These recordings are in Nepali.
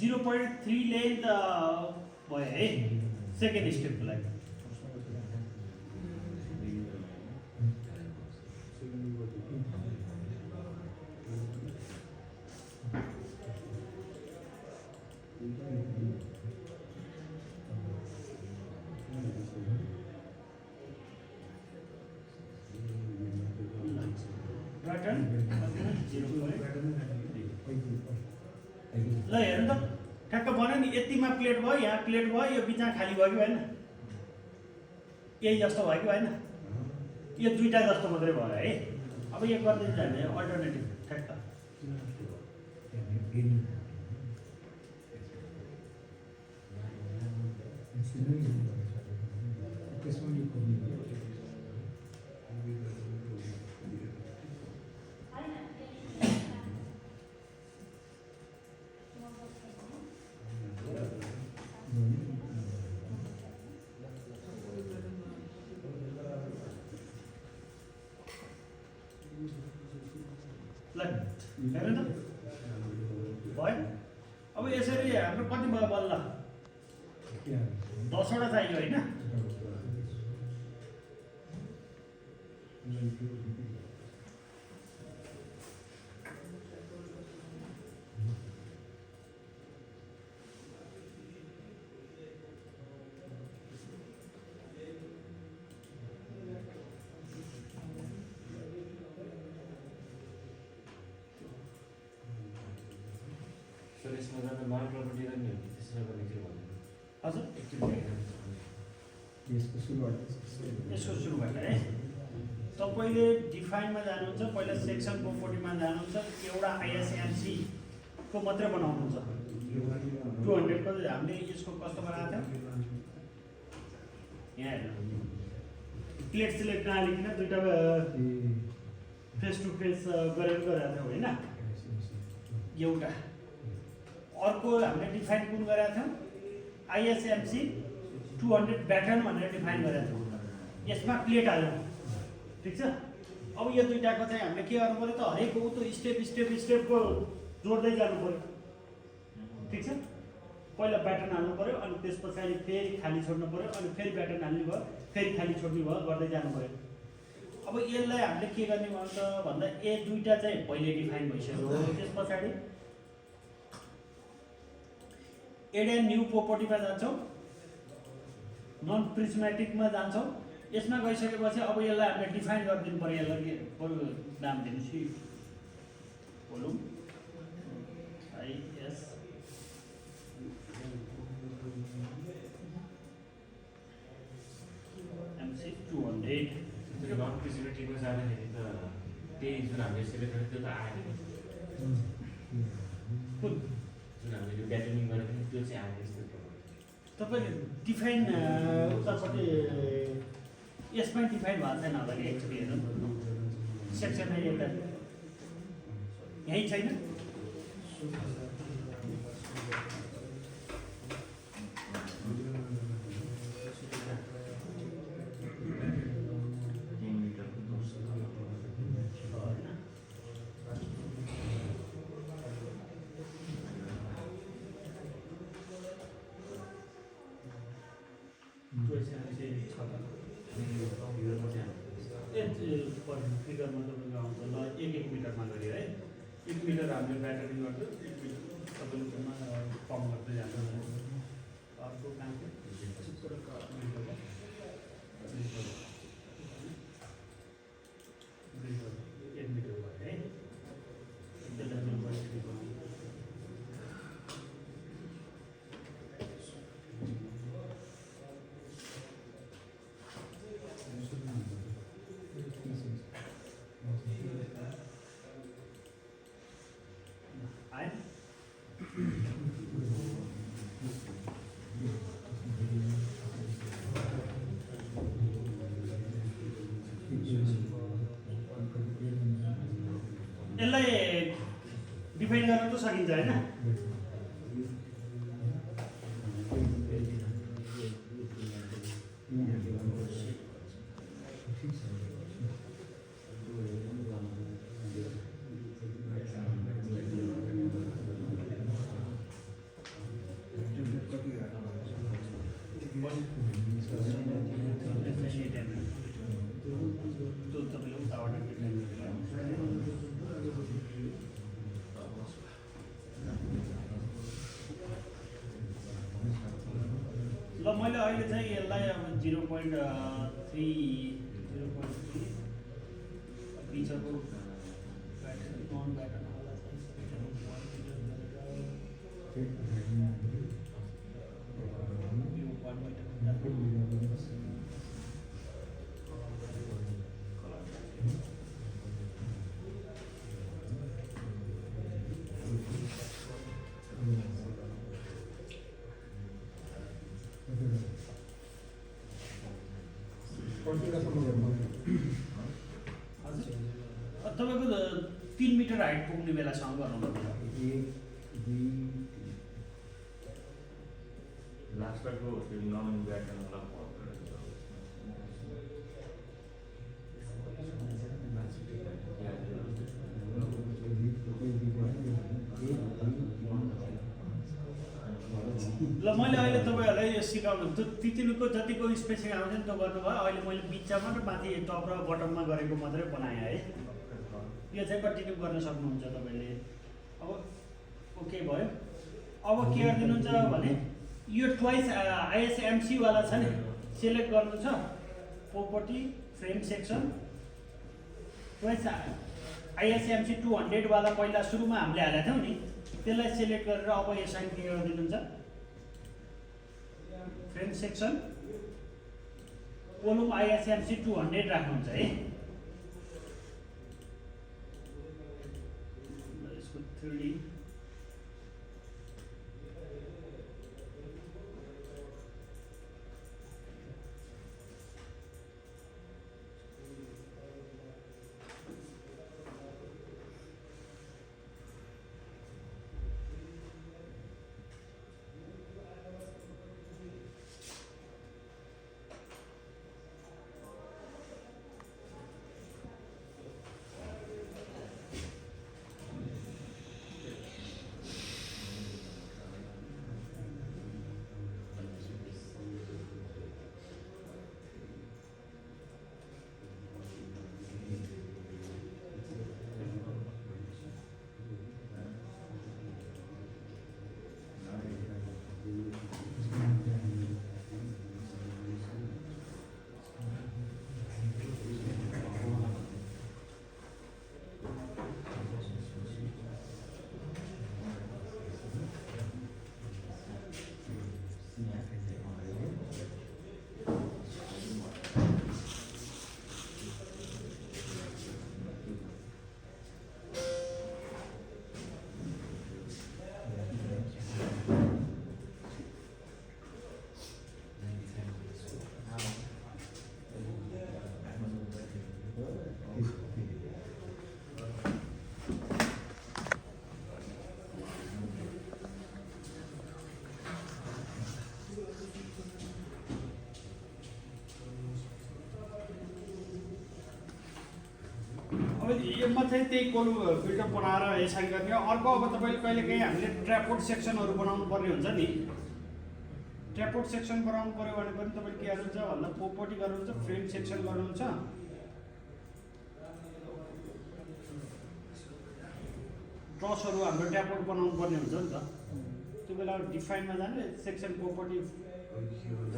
0.3 लेन्थ भयो है सेकेन्ड स्टेपको लागि। ल हेर्नु त ठ्याक्क भन्यो नि यतिमा प्लेट भयो, यहाँ प्लेट भयो, यो बिचमा खाली भयो कि भएन? यही जस्तो भयो कि भएन? यो दुईटा जस्तो मात्रै भयो है। अब यो गर्दै जाने अल्टरनेटिभ ठ्याक्क हेर्नु त भयो। अब यसरी हाम्रो कति भयो बल्ल? 10वटा चाहियो होइन? हजुर यसको सुरुबाट है तपाईँले डिफाइनमा जानुहुन्छ, पहिला सेक्सन प्रोपर्टीमा जानुहुन्छ, एउटा आइएसएमसी को मात्रै बनाउनुहुन्छ। 200 को हामीले यसको कस्तो बनाएको थियो यहाँ हेर्नु, प्लेट सिलेक्ट नहालिकन दुईटा फेस टु फेस गरेर गरेको थियो होइन? एउटा अर्को हामीले डिफाइन कुन गरेका थियौँ? आइएसएमसी 200 ब्याटर्न भनेर डिफाइन गरेका थियौँ। यसमा प्लेट हाल्यो, ठिक छ। अब यो दुईटाको चाहिँ हामीले के गर्नु पऱ्यो त? हरेक त स्टेपको जोड्दै जानु पऱ्यो, ठिक छ। पहिला ब्याटर्न हाल्नु पऱ्यो, अनि त्यस पछाडि फेरि खाली छोड्नु पऱ्यो, अनि फेरि ब्याटर्न हाल्नु भयो, फेरि खाली छोड्नु भयो, गर्दै जानु पऱ्यो। अब यसलाई हामीले के गर्ने भन्छ भन्दा ए दुईटा चाहिँ पहिले डिफाइन भइसक्यो। त्यस पछाडि एड एन्ड न्यू प्रोपर्टीमा जान्छौँ, नन प्रिज्मेटिकमा जान्छौँ। यसमा गइसकेपछि अब यसलाई हामीले डिफाइन गरिदिनु पऱ्यो। यसलाई नाम दिनुहोस् कि भोल्युम आइएस एमसी 200। नन प्रिज्मेटिकमा जाँदाखेरि त त्यही जुन हामीले सिलेक्ट गरेको त्यो त आएन, कुन जुन हामीले ब्याटर्निङ गरेको थियो त्यो चाहिँ आएन। तपाईँले डिफाइन उतापट्टि यसमा डिफाइन भएको छैन होला कि एक्चुअली हेर्नु सेक्सनमा एउटा यहीँ छैन। फिगरमा तपाईँको आउँछ ल 1-1 मिटरमा गरी है। 1 मिटर हामीले ब्याटरी गर्छौँ, 1 मिटर तपाईँले त्यसमा कम गर्दै जान्छ। अर्को काम चाहिँ 1 मिटर भयो है। यसलाई डिफाइन गर्न त सकिन्छ होइन? ल मैले अहिले चाहिँ यसलाई अब 0.3 बिचको नन ब्याटर्न होला चाहिँ यो 1 मिटर तपाईँको 3 मिटर हाइट पुग्ने बेलासम्म गर्नुपर्छ लास्टको नन ब्याटर्नलाई ल मैले अहिले तपाईँहरूलाई यो सिकाउनु तितिलुको जतिको स्पेसिङ आउँछ नि त्यो गर्नुभयो अहिले मैले बिचमा र माथि टप र बटममा गरेको मात्रै बनाएँ है यो चाहिँ कन्टिन्यू गर्न सक्नुहुन्छ तपाईँले अब ओके भयो अब के गरिदिनुहुन्छ भने यो ट्वाइस आइएसएमसी वाला छ नि सेलेक्ट गर्नु छ प्रोपर्टी फ्रेम सेक्सन ट्वाइस आइएसएमसी 200 वाला पहिला सुरुमा हामीले हालेको थियौँ नि त्यसलाई सेलेक्ट गरेर अब यो साइन के गरिदिनुहुन्छ फ्रेम सेक्सन कोलम आइएसएमसी 200 राख्नुहुन्छ है यसको 3D अब यसमा चाहिँ त्यही कोलम फिल्टर बनाएर एसाइन गर्ने अर्को अब तपाईँले कहिले काहीँ हामीले ट्र्यापोर्ट सेक्सनहरू बनाउनु पर्ने हुन्छ नि ट्र्यापोर्ट सेक्सन बनाउनु पर्यो भने पनि तपाईँले के गर्नुहुन्छ भन्दा प्रोपर्टी गर्नुहुन्छ फ्रेम सेक्सन गर्नुहुन्छ ट्रसहरू हाम्रो ट्र्यापोर्ट बनाउनु पर्ने हुन्छ नि त त्यो बेला डिफाइनमा जाने सेक्सन प्रोपर्टी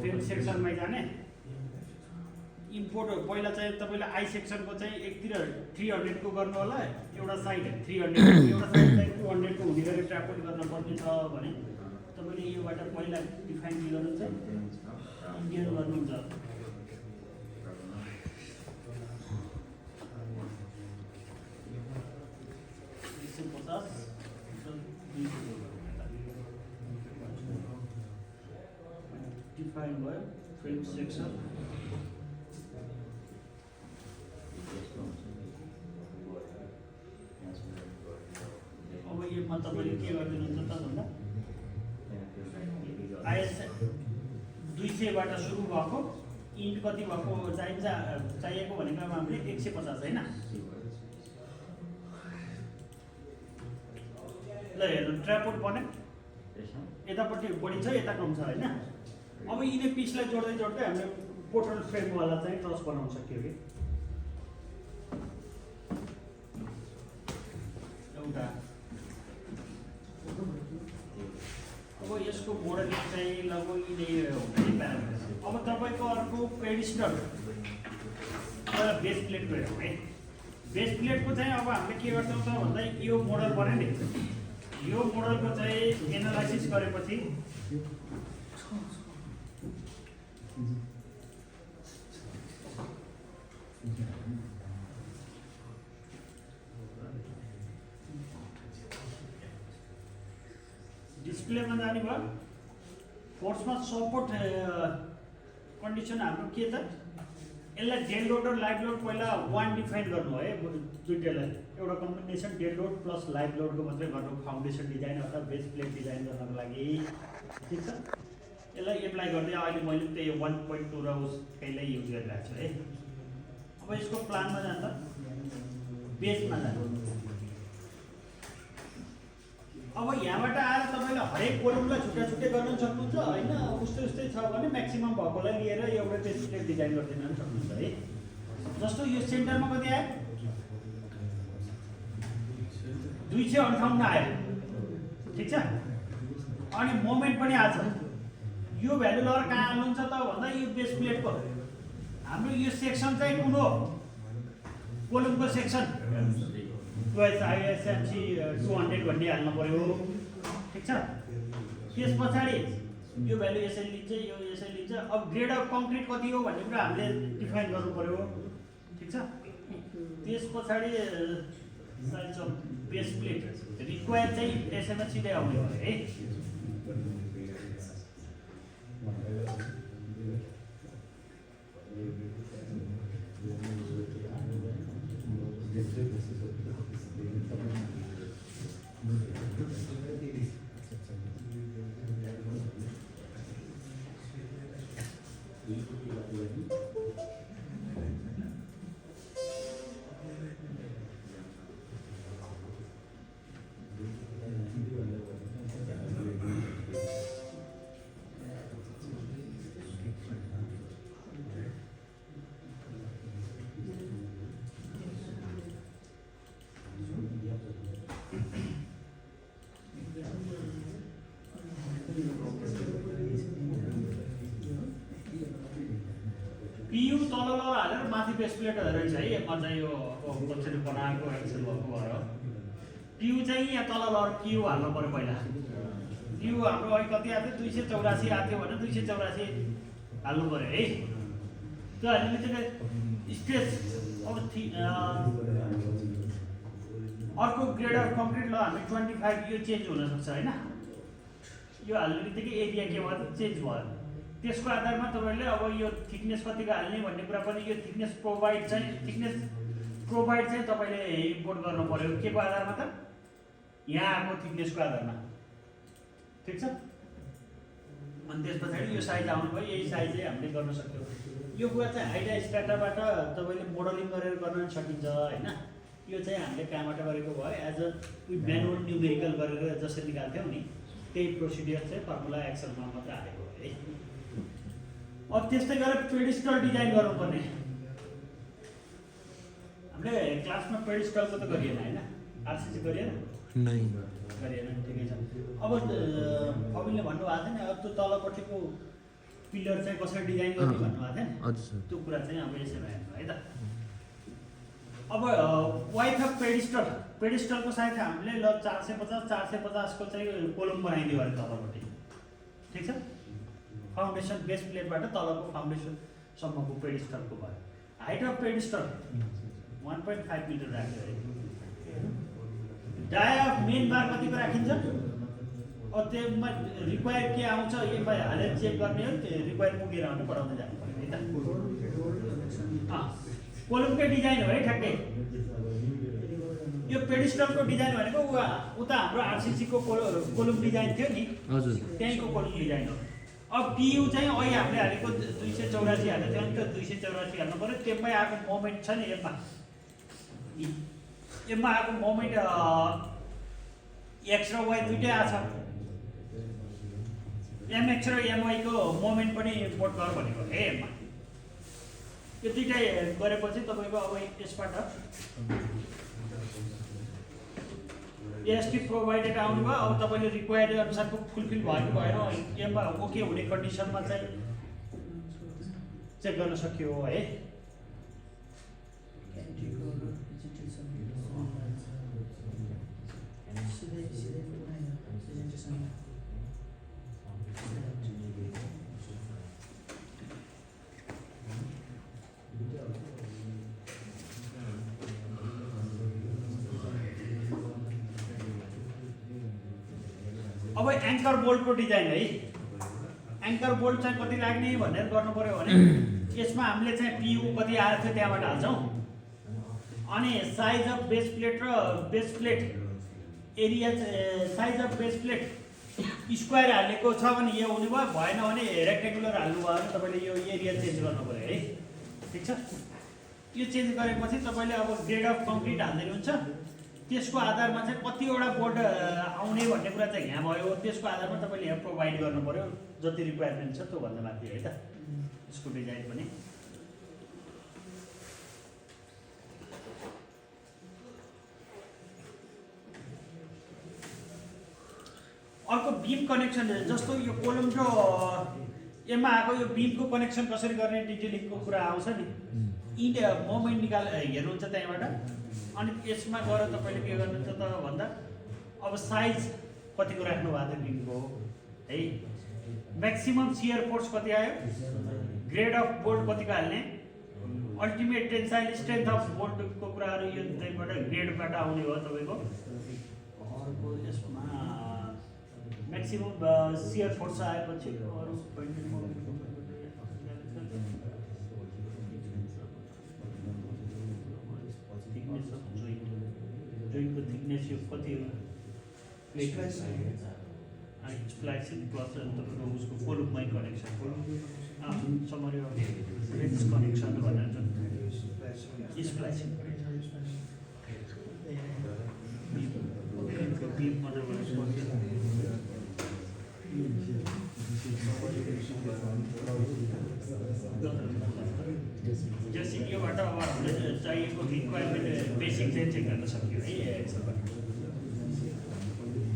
फ्रेम सेक्सनमै जाने इम्पोर्ट पहिला चाहिँ तपाईँले आई सेक्सनको चाहिँ एकतिर 300 को गर्नु होला एउटा साइड 300 एउटा साइड चाहिँ 200 को हुने गरी ट्र्यापोर्ट गर्न पर्ने छ भने तपाईँले योबाट पहिला डिफाइन गर्नुहुन्छ इन्डियन गर्नुहुन्छ डिफाइन भयो फ्रेम सेक्सन अब यसमा तपाईँले के गरिदिनुहुन्छ त भन्दा आइएस 200बाट सुरु भएको इन्ट कति भएको चाहिएको भनेको अब हामीले 150 होइन ल हेर्नु ट्र्यापोर्ट बन्यो यतापट्टि बढी छ यता कम छ होइन अब यिनै पिसलाई जोड्दै जोड्दै हामीले पोर्टल फ्रेमवाला चाहिँ ट्रस बनाउन सक्यो कि एउटा अब यसको मोडलिङ चाहिँ लगभग यिनै हो है प्यारामिटर। अब तपाईँको अर्को पेडिस्टल बेस प्लेटको हेरौँ है। बेस प्लेटको चाहिँ अब हामीले के गर्छौँ त भन्दा यो मोडल बनायो नि, यो मोडलको चाहिँ एनालाइसिस गरेपछि डिस्प्लेमा जाने भयो। फोर्समा सपोर्ट कन्डिसन हाम्रो के त, यसलाई डेड लोड र लाइभ लोड पहिला वान डिफाइन गर्नु है दुईटैलाई, एउटा combination dead load plus live लोडको मात्रै गर्नु फाउन्डेसन डिजाइन अथवा बेस प्लेट डिजाइन गर्नको लागि, ठिक छ। यसलाई एप्लाई गर्दै अहिले मैले त्यही 1.2 र उसकैलाई युज गरिरहेको छु है। अब यसको प्लानमा जाँदा बेसमा जानु, अब यहाँबाट आएर तपाईँले हरेक कोलमलाई छुट्टा छुट्टै गर्न सक्नुहुन्छ होइन। उस्तै उस्तै छ भने म्याक्सिमम भएकोलाई लिएर एउटा बेस प्लेट डिजाइन गरिदिन पनि सक्नुहुन्छ है। जस्तो यो सेन्टरमा कति आयो, 258 आयो, ठिक छ। अनि मोमेन्ट पनि आएको छ। यो भ्यालु लगेर कहाँ हाल्नुहुन्छ त भन्दा यो बेस प्लेटको हाम्रो यो सेक्सन चाहिँ कुन हो, कोलमको सेक्सन ISMC 200 भन्ने हाल्नु पऱ्यो, ठिक छ। त्यस पछाडि यो भ्यालु यसरी लिन्छ, यो यसरी लिन्छ। अब ग्रेड अफ कङ्क्रिट कति हो भन्ने कुरा हामीले डिफाइन गर्नु पऱ्यो, ठिक छ। त्यस पछाडि size of base plate require चाहिँ यसैमा सिधै आउने भयो है। पियु तल हालेर माथि बेस प्लेट रहेछ है। यसमा चाहिँ यो कसरी बनाएको एक्सेल भएको भएर पियु चाहिँ यहाँ तल लगेर पियु हाल्नु पऱ्यो पहिला। पियु हाम्रो अहिले कति आएको थियो, 284 आएको थियो भने 284 हाल्नु पऱ्यो है। त्यो हाल्ने बित्तिकै स्टेज अब अर्को ग्रेड अफ कङ्क्रिट ल हामी 25 यो चेन्ज हुनसक्छ होइन। यो हाल्ने बित्तिकै एरिया के भयो चेन्ज भयो। त्यसको आधारमा तपाईँले अब यो थिकनेस कतिको हाल्ने भन्ने कुरा पनि यो थिकनेस प्रोभाइड चाहिँ तपाईँले इम्पोर्ट गर्नु पऱ्यो। के को आधारमा त, यहाँ आएको थिकनेसको आधारमा, ठिक छ। अनि त्यस पछाडि यो साइज आउनु भयो, यही साइज चाहिँ हामीले गर्न सक्छौँ। यो कुरा चाहिँ हाइडा स्ट्राटाबाट तपाईँले मोडलिङ गरेर गर्न सकिन्छ होइन। यो चाहिँ हामीले कहाँबाट गरेको भयो, एज अ म्यानुअल न्युमेरिकल गरेर जसरी निकाल्थ्यौँ नि त्यही प्रोसिडियर चाहिँ फर्मुला एक्सलमा मात्र हालेको हो है। अब त्यस्तै गरेर पेडिस्टल डिजाइन गर्नुपर्ने। हामीले क्लासमा पेडिस्टलको त गरिएन होइन, आरसिसी गरिएन गरिएन, ठिकै छ। अब कविले भन्नुभएको थियो नि, अब त्यो तलपट्टिको पिलर चाहिँ कसरी डिजाइन गर्ने भन्नुभएको थियो नि, त्यो कुरा चाहिँ अब यसैमा हेर्नु है त। अब वाइथ अफ पेडिस्टलको साइज हामीले ल 450 को चाहिँ कोलम बनाइदियो अरे तलपट्टि, ठिक छ। फाउन्डेसन बेस प्लेटबाट तलको फाउन्डेसनसम्मको पेडिस्टलको भयो। हाइट अफ पेडिस्टल 1.5 मिटर राख्यो अरे। डाया अफ मेन बार कतिको राखिन्छ, अब त्यसमा रिक्वायर के आउँछ यसलाई हालेर चेक गर्ने हो। त्यो रिक्वायर पुगेर आउने बढाउँदै जानु पर्यो है त। कोलमकै डिजाइन हो है ठ्याक्कै। यो पेडिस्टलको डिजाइन भनेको उता हाम्रो आरसिसीको कोलम डिजाइन थियो नि, त्यहीँको कोलम डिजाइन हो। अब पियु चाहिँ अहिले हामीले हालेको 284 हालेको थियो नि, त्यो 284 हाल्नु पऱ्यो। त्यसमै आएको मोमेन्ट छ नि, यसमा आएको मोमेन्ट एक्स र वाइ दुइटै आएको छ। एमएक्स र एमवाईको मोमेन्ट पनि इम्पोर्ट गर भनेको है यसमा। यो दुइटै गरेपछि तपाईँको अब यसबाट एएसटी प्रोभाइडेड आउनु भयो। अब तपाईँले रिक्वायर्ड अनुसारको फुलफिल भयो कि भएन एमा ओके हुने कन्डिसनमा चाहिँ चेक गर्न सकियो है। अब एङ्कर बोल्टको डिजाइन है। एङ्कर बोल्ट चाहिँ कति लाग्ने भनेर गर्नु पर्यो भने यसमा हामीले चाहिँ पियु कति आएको थियो त्यहाँबाट हाल्छौँ। अनि साइज अफ बेस प्लेट र base plate area size of base plate square हालेको छ भने यो हुने भयो, भएन भने रेक्टेङ्गुलर हाल्नु भयो भने तपाईँले यो एरिया चेन्ज गर्नु पर्यो है। ठिक छ, यो चेन्ज गरेपछि तपाईँले अब ग्रेड अफ कङ्क्रिट हाल्दै हुन्छ। त्यसको आधारमा चाहिँ कतिवटा बोर्ड आउने भन्ने कुरा चाहिँ यहाँ भयो। त्यसको आधारमा तपाईँले यहाँ प्रोभाइड गर्नु पर्यो जति रिक्वायरमेन्ट छ त्योभन्दा माथि है त यसको डिजाइन पनि। अर्को बिम कनेक्सन जस्तो यो कोलम र एमा आएको यो बिमको कनेक्सन कसरी गर्ने डिटेलिङको कुरा आउँछ नि। इन्डिया मोमेन्ट हेर्नुहुन्छ त्यहाँबाट। अनि यसमा गएर तपाईँले के गर्नुहुन्छ त भन्दा अब साइज कतिको राख्नु भएको थियो बिमको है, म्याक्सिमम सियर फोर्स कति आयो, ग्रेड अफ बोल्ट कतिको हाल्ने, अल्टिमेट टेन्साइल स्ट्रेन्थ अफ बोल्टको कुराहरू यो त्यहीबाट ग्रेडबाट आउने भयो तपाईँको। अर्को यसमा म्याक्सिमम सियर फोर्स आएपछि अरू जोइन्टको थिकनेस यो कति हो, स्प्लाइसिङ प्लस तपाईँको उसको कोलुममै कनेक्सन समरी रेन्ज कनेक्सन भनेर जुन स्प्लाइसिङ बिम जैसे योबाट अब हामीले चाहिएको रिक्वायरमेन्ट बेसिक चाहिँ चेक गर्न सक्यो है।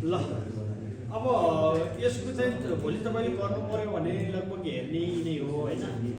ल अब यसको चाहिँ भोलि तपाईँले गर्नु पऱ्यो भने लगभग हेर्ने नै हो होइन।